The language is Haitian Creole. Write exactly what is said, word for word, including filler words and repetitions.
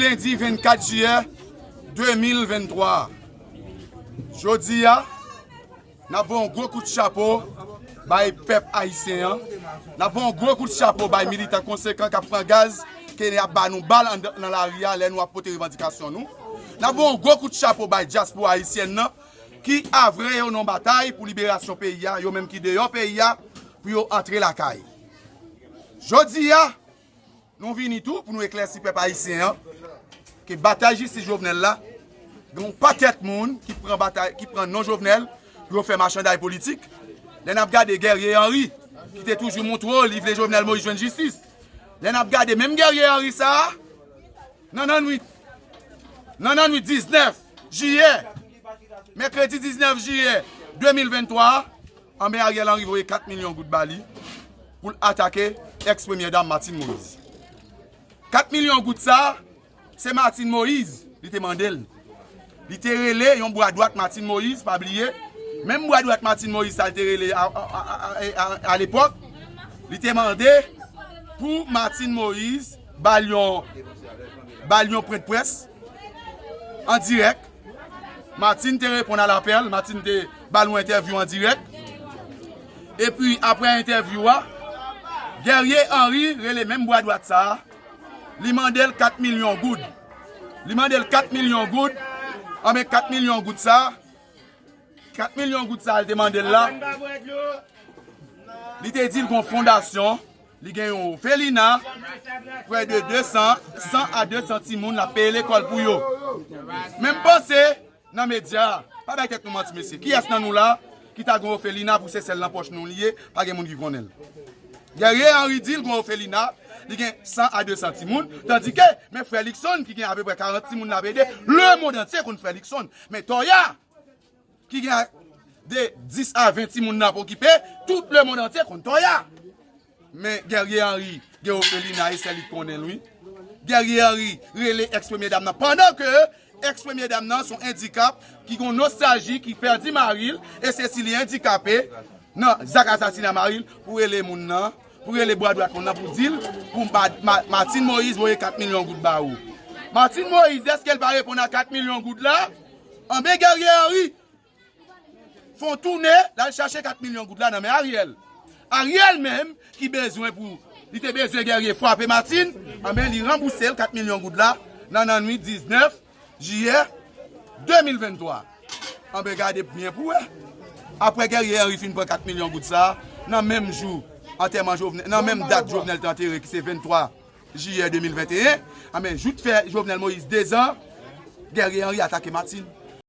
Lendi vennkat jiyè de mil venntwa. Jodi a, n ap voye yon gwo kout chapo bay pèp ayisyen an. N ap voye yon gwo kout chapo bay militan konsekan k ap pran gaz, ke y ap ba nou bal anndan, nan lari a lè nou ap pote revandikasyon nou. N ap voye yon gwo kout chapo bay dyaspora ayisyèn nan, ki avwe yo nan batay pou liberasyon peyi a, yo menm ki deyò peyi a, pou yo antre lakay. Jodi a, nou vini tou pou nou eklèsi pèp ayisyen an ke batay jistis Jovenel la, gen yon pakèt moun ki pran batay, ki pran non Jovenel pou yo fè machanday politik. Lè n ap gade Guerrier Henry, ki te toujou montre w li vle Jovenel Moïse jwenn jistis. Lè n ap gade menm Guerrier Henry sa a, nan, nan nwit, nan, nan nwit diznèf jiyè, mèkredi diznèf jiyè de mil venntwa a, anben Ariel Henry voye kat milyon goud ba li pou l atake èks premyè dam Martine Moïse. Kat milyon goud sa a, se Martine Moïse li te mande l. Li te rele yon bra dwat Martine Moïse, pa bliye. Menm bra dwat Martine Moïse sa l te rele a, a, a, a, a, a lepòk, li te mande pou Martine Moïse ba l yon, ba l yon pwent près an dirèk. Martine te reponn a lapèl, Martine te ba l yon entèvyou an dirèk. Epi, apre entèvyou a, Guerrier Henry rele menm bra dwat sa a, li mande l kat milyon goud. Li mande l kat milyon goud, anben kat milyon goud sa a, kat milyon goud sa a l te mande l la, li te di l gon fondasyon, li gen yon ofelina, prè de de san, san a de san timoun l ap peye lekòl pou yo. Men m panse, nan medya a, pa bay tèt nou manti, mesye. Kiyès nan nou la ki ta gen ofelina pou se sèl nan pòch nou li ye, pa gen moun ki konnen l? Guerrier Henry di l gen ofelina, li gen san a de san timoun, tandike, men frè Luckson, ki gen apeprè karant timoun l ap ede, lemonn antye konn frè Luckson. Men Toya, ki gen de dis a ven timoun l ap okipe, tout lemonn antye konn Toya. Men Guerrier Henry gen ofelina e sèl li k konnen l, wi. Guerrier Henry rele èks premyè dam nan, pandan ke èks premyè dam nan se yon endikap ki gen yon nostalji, ki pèdi mari l, e se si li endikape nan zak asasina mari l, pou rele moun nan, pou rele bwa dwat moun nan, pou di l, pou Ma-, Ma-, Martine Moïse voye kat milyon goud ba ou. Martine Moïse, dèske l pa reponn a kat milyon goud la, anben Guerrier Henry fè yon tounen, l al chache kat milyon goud la nan men Ariel. Ariel menm, ki bezwen pou, li te bezwen Guerrier frape Martine, anben li ranbouse l kat milyon goud la, nan, nan nwit diznèf jiyè de mil venntwa. Anben gade byen pou wè. Apre Guerrier Henry fin pran kat milyon goud sa a, nan menm jou antèman Jovenel, nan menm dat Jovenel te antere, ki se venntwa jiyè de mil venteyen, anben jouk fè Jovenel Moïse dezan, Guerrier Henry atake Martine.